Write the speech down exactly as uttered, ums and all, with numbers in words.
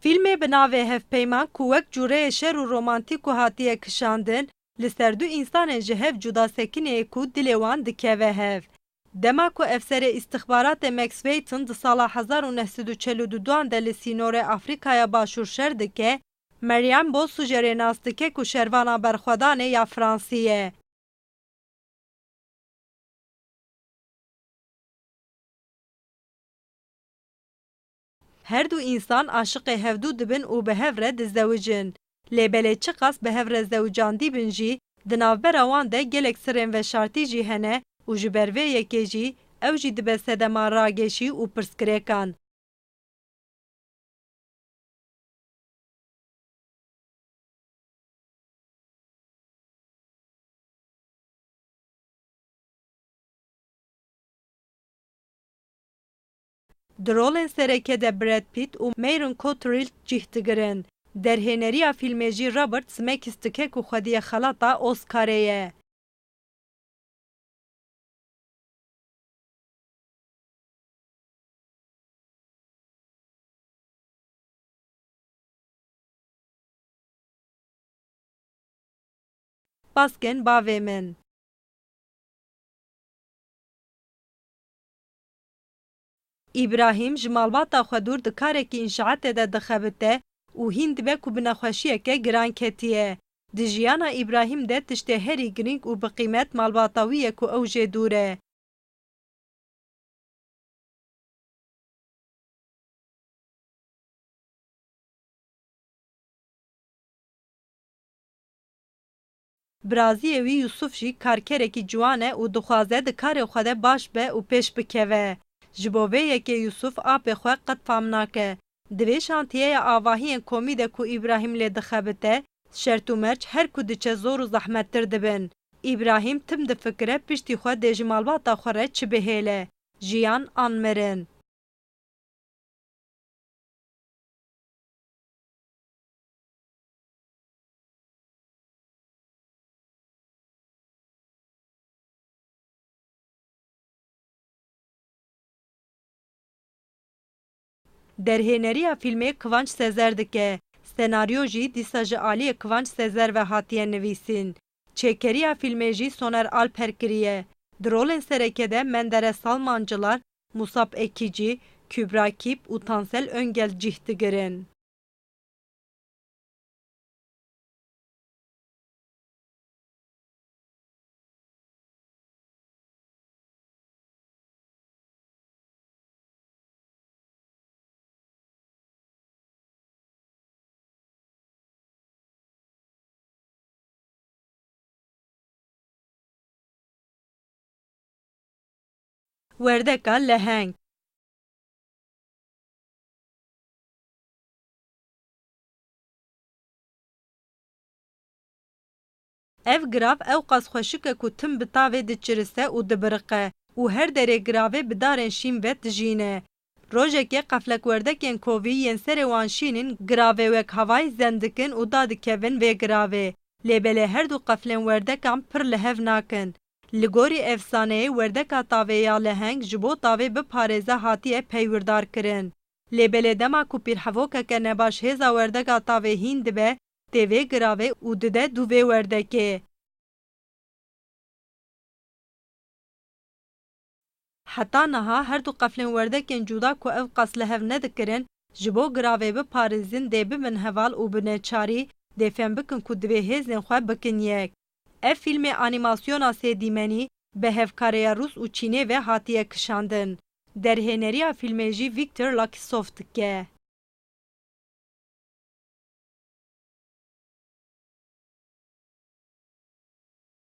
Fîlmê bi navê Hevpeyman ku wek cûreyê şer û romantîk ku hatiye kişandin, li ser du însanên ji hev cuda sekinê ye ku dilê wan dikeve hev. Dema ku efserê îstixbaratê Max Wheaton di sala hezar û neh sed û çel û du de li sînorê Afrîkaya Başûr şer dike, Meryem Bosu jê rê nas dike ku şervana berxwedanê ya Fransî ye. Her du însan aşiqê hevdu dibin û bi hev re dizewicin. Lê belê çiqas bi hev re zewicandî bin jî, di navbera wan de gelek sirên veşartî jî hene û ji ber vê yekê jî ew jî dibe sedema rageşî û pirsgirêkan. Di rolên sereke de Brad Pitt û Myron Cottrell cih digirin. Derhêneriya fîlmê jî Robert Zemeckis dike ku xwediyê xelata Oscarê ye. Baskên bavê min. Îbrahîm ji malbata xwe dûr di karekî înşaetê de dixebite û hîn dibe ku bi nexweşiyeke giran ketiye. Di jiyana Îbrahîm de tiştê herî girîng û bi qîmet malbata wî ye ku ew jê dûr e. Biraziyê wî Yusuf jî karkerekî ciwan e û dixwaze di karê xwe de baş be û pêş bikeve. Ji bo vê yekê Yusuf apê xwe qet fam nake. Di vê şantiyeya avahiyên komî de ku Îbrahîm lê dixebite, şert û merc her ku diçe zor û zehmettir dibin. Îbrahîm tim difikire piştî xwe dê ji malbata xwe re çi bihêle, jiyan an mirin. Derhêneriya fîlmê Kivanç Sezer dike. Senaryo jî dîsa ji aliyê Kivanç Sezer ve hatiye nivîsîn. Çêkeriya fîlmê jî Soner Alper kiriye. Di rolên sereke de Menderes Salmancılar, Musab Ekici, Kübra Kip û Tansel Öngel cih digirin. Werdeka leheng. Ev girav ewqas xweşik e ku tim bi tavê diçirise û dibiriqe û her derê giravê bi darên şîn ve tijîne. Rojekê qeflek werdekên kovî yên serê wan şîn in, giravê wek havayî zen dikin û dadikevin vê giravê. Lê belê her du qeflên werdekan pir li hev nakin. Li gorî efsaneyê werdeka tavê ya leheng ji bo tavê biparêze hatiye peywirdarkirin. Lê belê dema ku pîrhevokeke nebaş hêza werdeka tavê hîn dibe, tê vê giravê û dide dû vê werdekê. Heta niha her du qeflên werdekên cuda ku ewqas li hev nedikirin, ji bo giravê biparêzin dê bibin heval û bi neçarî dê fêm bikin ku divê hêzên xwe bikin yek. Ev fîlmê anîmasyona sê dîmenî bi hevkareya Rûs û Çînê ve hatiye kişandin. Derhêneriya fîlmê jî Viktor Lakisov dike.